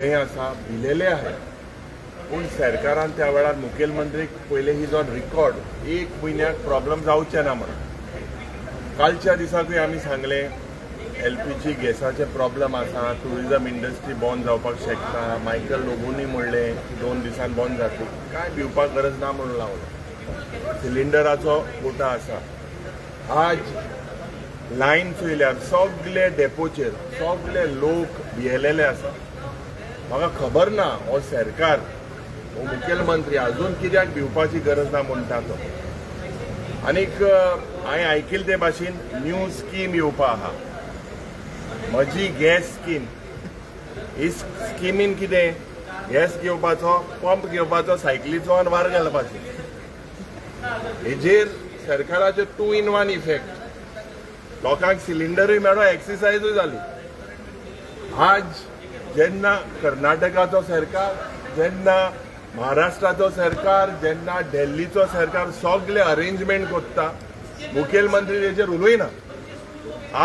हें आसा, भिलेले आहाय. पूण सरकारान त्या वेळार मुखेलमंत्रीक पयले is on record, एक म्हयन्याक प्रॉब्लम जावचे ना म्हणून. कालच्या दिसाकूय आमी सांगलें, एलपीजी गॅसाचे प्रॉब्लम आसा, टुरिजम इंडस्ट्री बंद जावपाक शकता. मायकल लोबोनी म्हणलें, 2 दिसान बंद जातली. कांय भिवपाक गरज ना म्हणून लावलो. सिलिंडराचो कोटा आसा. आज लायन चोयल्यार सगले डेपोचेर सगले लोक भियेलेले आसा. म्हाका खबर ना, हो सरकार, हो मुखेलमंत्री अजून कित्याक भिवपाची गरज ना म्हणटा तो. आनीक हांवें आयकिल्ले ते भाशेन न्यू स्कीम येवपा आहा, म्हजी गॅस स्कीम. ही स्किमीन कितें, गॅस घेवपाचो, पंप घेवपाचो, सायकलीचो आनी वार घालपाचो. हेजेर सरकाराचो टू इन वन इफेक्ट. लोकांक सिलिंडरूय मेळ्ळो, एक्सरसायजूय जाली. आज जेन्ना कर्नाटकाचो सरकार, जेन्ना महाराष्ट्राचो सरकार, जेन्ना दिल्लीचो सरकार सगळे अरेंजमेंट करता, मुखेलमंत्री हेजेर उलयना.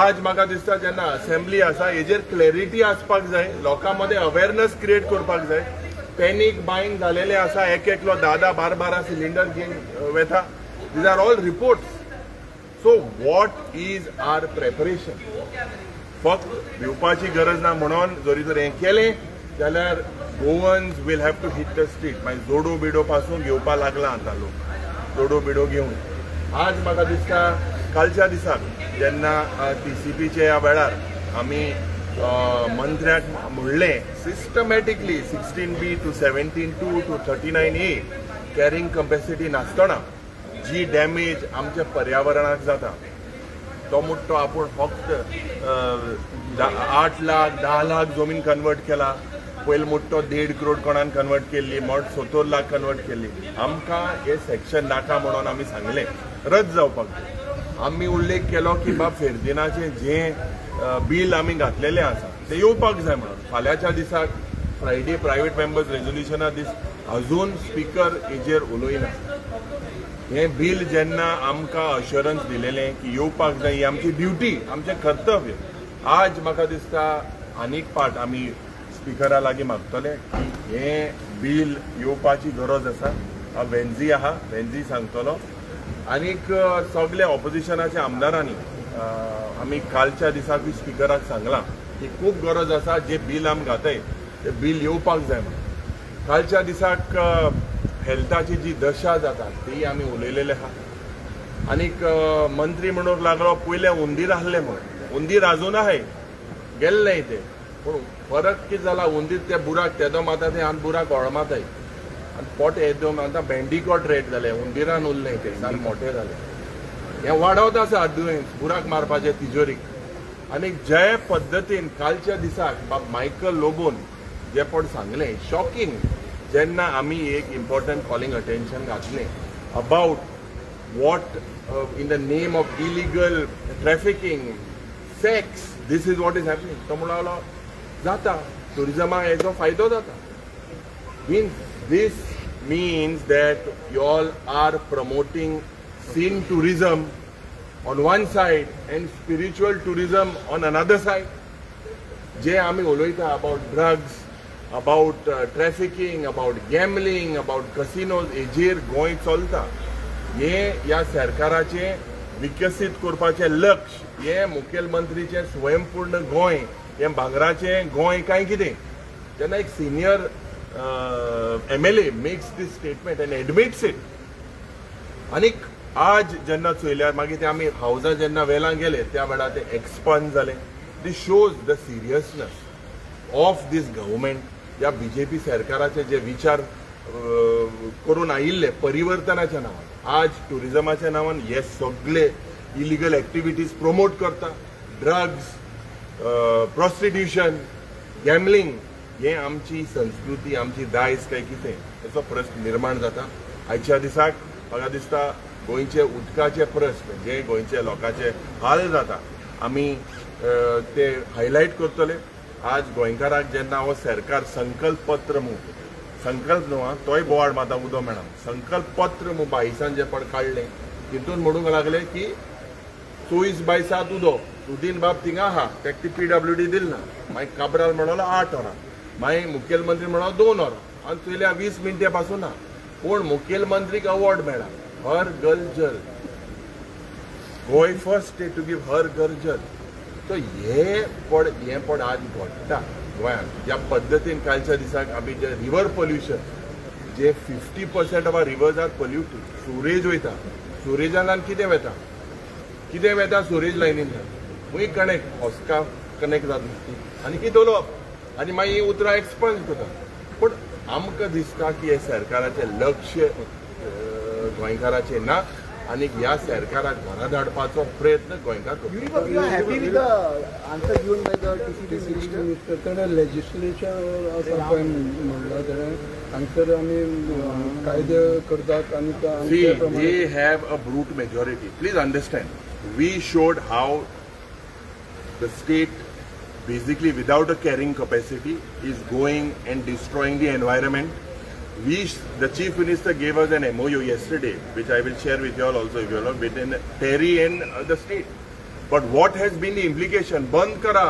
आज म्हाका दिसता, जेन्ना असेंब्ली आसा, हेजेर क्लॅरिटी आसपाक जाय, लोकां मदें अवेरनस क्रिएट करपाक जाय. पॅनीक बायंग जालेलें आसा. एक एकलो धा धा बारा बारा सिलिंडर घेवन वेता. These are all reports. So what is our preparation? फक्त भिवपाची गरज ना म्हणून जरी जर हें केलें जाल्यार Goans will have to hit the street. मागीर जोडो बिडो पासून घेवपा लागला आतां लोक, जोडो बिडो घेवन. आज म्हाका दिसता, कालच्या दिसाक जेन्ना टीसीपीच्या वेळार आमी मंत्र्याक म्हणलें, systematically 16B to 17(2) to 39A carrying capacity नासतना जी डॅमेज आमच्या पर्यावरणाक जाता, तो मुट्टो आपूण फक्त 8 लाख, 10 लाख जमीन कन्वर्ट केला. पयलो मोठो 1.5 करोड कोणान कन्वर्ट केल्ली, मोट 70 लाख कन्वर्ट केल्ली. आमकां हे सेक्शन नाका म्हणून आमी सांगलें, रद्द जावपाक जाय. आमी उल्लेख केलो की बाब फेर्दिनाचें जें बील आमी घातलेलें आसा तें येवपाक जाय म्हणून. फाल्यांच्या दिसाक फ्रायडे, प्रायवेट मेंबर्स रेजोल्युशना दीस, अजून स्पिकर हेजेर उलयना. हें बील जेन्ना आमकां अश्योरन्स दिलेलें की येवपाक जाय, ही आमची ड्युटी, आमचें कर्तव्य. आज म्हाका दिसता, आनीक पाट आमी स्पिकरा लागीं मागतले की हें बील येवपाची गरज आसा. हांव वेन्झी आहा, वेन्झी सांगतलो. आनीक सगल्या ऑपोजिशनाच्या आमदारांनी आमी कालच्या दिसाकूय स्पिकराक सांगलां की खूब गरज आसा, जे बील आमी घाताय तें बील येवपाक जाय म्हणून. कालच्या दिसाक हेल्थाची जी दशा जाता ती आमी उलयलेले आहा. आनीक मंत्री म्हणूंक लागलो, पयले उंदीर आहले म्हणून. उंदीर अजून आहाय, गेल्ले ते. पूण फरक कितें जाला, उंदीर ते बुराक तेदो मारता, ते आनी बुराक ओळ माताय आनी पोट येदो. आतां बँडिकॉट रेट जाले, उंदिरान उरले ते सारके मोठे जाले. हें वाडत आसा दुयेंस, बुराक मारपाचे तिजोरीक. आनी जे पद्दतीन कालच्या दिसाक बाब मायकल लोबोन जे पण सांगलें, शॉकिंग. जेन्ना आमी एक इम्पॉर्टंट कॉलिंग अटेन्शन घातलें about what in the name of illegal trafficking, sex, this is what is happening, तो म्हणूंक लागलो, जाता, टुरिजमाक हेजो फायदो जाता. Means this means that you all are promoting sin tourism on one side and spiritual tourism on another side. जे आमी उलयता about drugs, about trafficking, about gambling, about casinos, हेजेर गोंय चलता. हें ह्या सरकाराचें विकसीत करपाचें लक्ष, हें मुखेलमंत्रीचें स्वयंपूर्ण गोंय, हें भांगराचें गोंय काय कितें? जेन्ना एक senior MLA makes this statement and admits it. आनीक आज जेन्ना चोयल्यार, मागीर ते आमी हावजा जेन्ना वेलां गेले, त्या वेळार ते एक्सपंज जाले. This shows the seriousness of this government. ह्या बीजेपी सरकाराचे जे विचार करून आयिल्ले परिवर्तनाच्या नांवान, आज टुरिजमाच्या नांवान हे सगळे इलिगल एक्टिविटीज प्रमोट करता. ड्रग्स, प्रोस्टिट्यूशन, गॅमलिंग, हे आमची संस्कृती, आमची दायज काय कितें, हेचो प्रश्न निर्माण जाता. आयच्या दिसाक म्हाका दिसता, गोंयचे उदकाचे प्रश्न, जे गोंयचे लोकांचे हाल जाता, आमी ते हायलायट करतले. आज गोंयकाराक जेन्ना हो सरकार संकल्प पत्र म्हूण, संकल्प न्हू आं, तोय बोवाळ मारता, उदो मेळना, संकल्प पत्र म्हूण बाईसान जे पण काडलें, तितून म्हणूंक लागले की 24/7 उदो. सुदीन बाब थिंगा आहा, तेका ती पीडब्ल्यूडी दिल ना. मागीर काब्राल म्हणलो 8 वरां. मागीर मुखेलमंत्री म्हणो 2 वरां आनी चोयल्या 20 मिनटां पासून ना. पूण मुखेलमंत्रीक अवॉर्ड मेळ्ळा हर घर जल. Goa first state to give हर घर जल. सो हे पड हें पड आज घडटा गोंयांत ज्या पद्दतीन. कालच्या दिसाक आमी जे रिवर पोल्युशन जे 50% of our rivers are polluted. Sewerage वयता, सुरेजांतल्यान कितें वता, कितें वता सुरेज लायनींतल्यान खंय कनेक्ट हॉस्का कनेक्ट जाता आनी कितें उलोवप आनी मागीर ही उतरां एक्सपंज करता. पूण आमकां दिसता की हे सरकाराचें लक्ष गोंयकाराचेर ना आनी ह्या सरकाराक घरा धाडपाचो प्रयत्न गोंयकार करता. Yuri, you are happy with the answer given by the TCB minister? तेणें लेजिस्लेचर आसा पळय म्हणलां तेणें, हांगसर आमी कायदे करतात आनी See, आमचे प्रमाणे. They have a brute majority. Please understand. We showed how the state, basically without a carrying capacity, is going and destroying the environment. We, the chief minister gave us an MOU yesterday, which I will share with you all also if you all, between TERI and the state. But what has been the implication? बंद करा,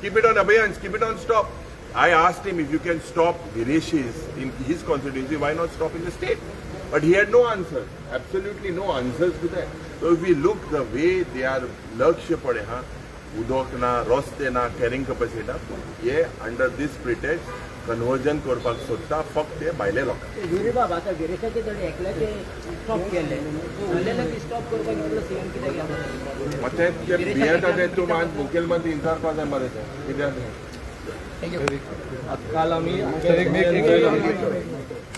keep it on abeyance, keep it on stop. I asked him, if you can stop Vireshis in his constituency, why not stop in the state? But he had no answer, absolutely no answers to that. So if we look the way they are लक्ष पडे हा उदक ना, रस्ते ना, carrying capacity ना, पूण हे अंडर दीस प्रिटेक्स कन्वर्जन करपाक सोदता फक्त हे भायले लोकांक. युरी बाब, आता विरेशाचे धड एकल्याचे स्टॉप केल्ले, उरलेले स्टॉप करपाक इतलो सीएम कित्याक गेला? मग ते ते भियेता ते तूं मात मुखेलमंत्री विचारपाक जाय मरे ते कित्याक तें. काल आमी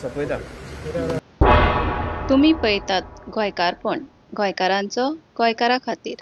सोंपयता. तुमी पळयतात गोंयकारपण, गोंयकारांचो गोंयकारा खातीर.